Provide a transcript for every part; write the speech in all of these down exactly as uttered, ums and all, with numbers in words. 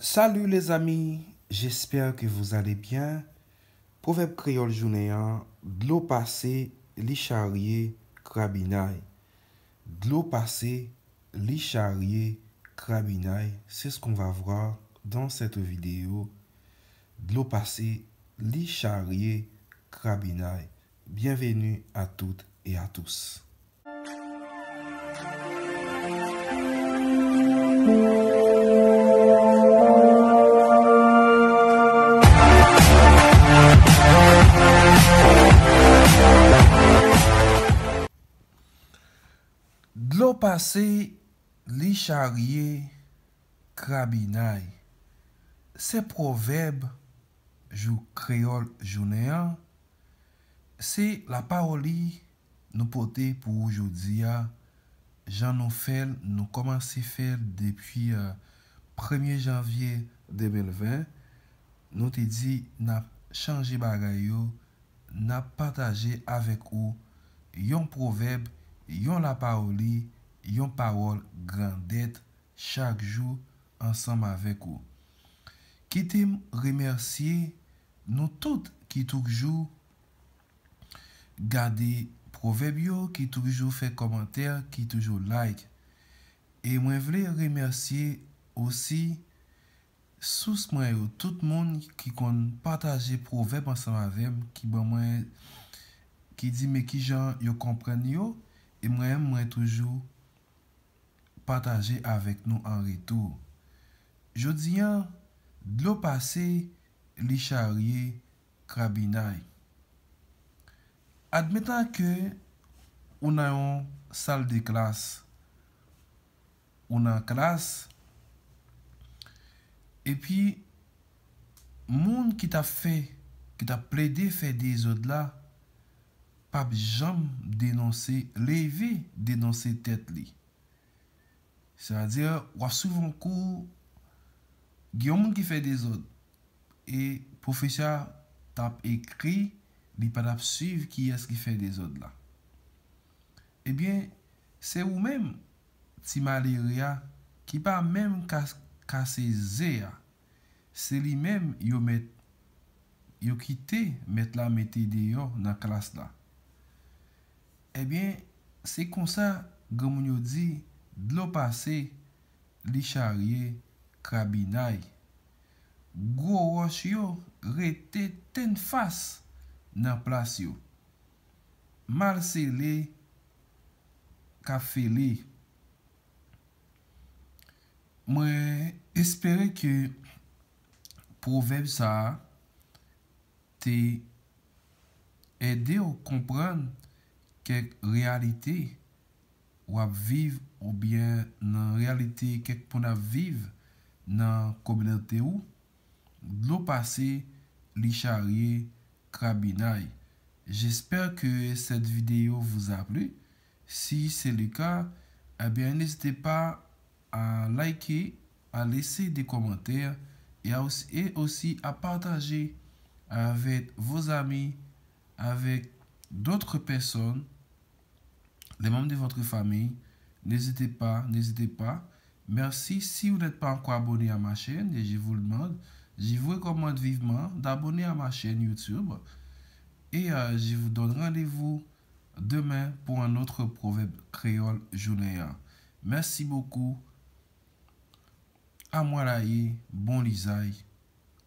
Salut les amis, j'espère que vous allez bien. Pwovèb kreyòl jounen an, dlo pase, li charye, krabinay. Dlo pase, li charye, krabinay. C'est ce qu'on va voir dans cette vidéo. Dlo pase, li charye, krabinay. Bienvenue à toutes et à tous. Dlo pase, li charye, krabinay. Se pwovèb jou kreyòl jounen an, se lapawòli nou pote pou ou jodi a, jan nou fè l, nou kòmanse fè l depi, eh, premye janvye de mil ven. Nou te di n ap chanje bagay yo, n ap pataje avèk ou yon pwovèb, yon lapawòli, yon pawòl grandèt chak jou ansanm avèk ou. Kite m remèsye nou tout ki toujou gade pwovèb yo, ki toujou fè kòmantè, ki toujou like. E mwen vle remèsye osi sous mwen yo, tout moun ki konn pataje pwovèb ansanm avè m, ki ban mwen, ki di men kijan yo konprann yo, e mwen menm, mwen toujou pataje avèk nou an retou. Jodi an, dlo pase, li charye, krabinay. Admetan ke ou nan yon sal de klas, ou nan klas, epi moun ki t ap fè, ki t ap plede fè dezòd la, p ap janm denonse, leve denonse tèt li. Sètadi, w ap swiv yon kou, gen yon moun ki fè dezòd, e pwofesè a t ap ekri, li pa t ap swiv kiyès ki fè dezòd la. Ebyen, se ou menm, ti malere a, ki pa menm ka kase ze a. Se li menm yo mèt, yo kite mèt la mete deyò nan klas la. Ebyen, se konsa granmoun yo di, dlo pase, li charye, krabinay. Gwo wòch yo rete tennfas nan plas yo. Mal sele, k ap fele. Mwen espere ke pwovèb sa a te ede w konprann kèk reyalite w ap viv oubyen nan reyalite kèk moun ap viv nan kominote ou. Dlo pase, li charye, krabinay. J'espère que cette vidéo vous a plu. Si c'est le cas, eh bien, n'hésitez pas à liker, à laisser des commentaires et à aussi, et aussi à partager avec vos amis, avec d'autres personnes, les membres de votre famille. N'hésitez pas, n'hésitez pas. Merci. Si vous n'êtes pas encore abonné à ma chaîne, et je vous le demande, je vous recommande vivement d'abonner à ma chaîne YouTube. Et, euh, je vous donne rendez-vous demain pour un autre proverbe créole jounen an. Merci beaucoup. Amwalaye, bon lizay.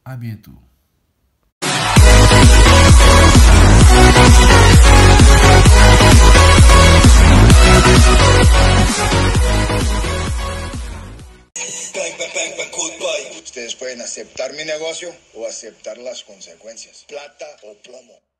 À bientôt. Ustedes pueden aceptar mi negocio o aceptar las consecuencias. Plata o plomo.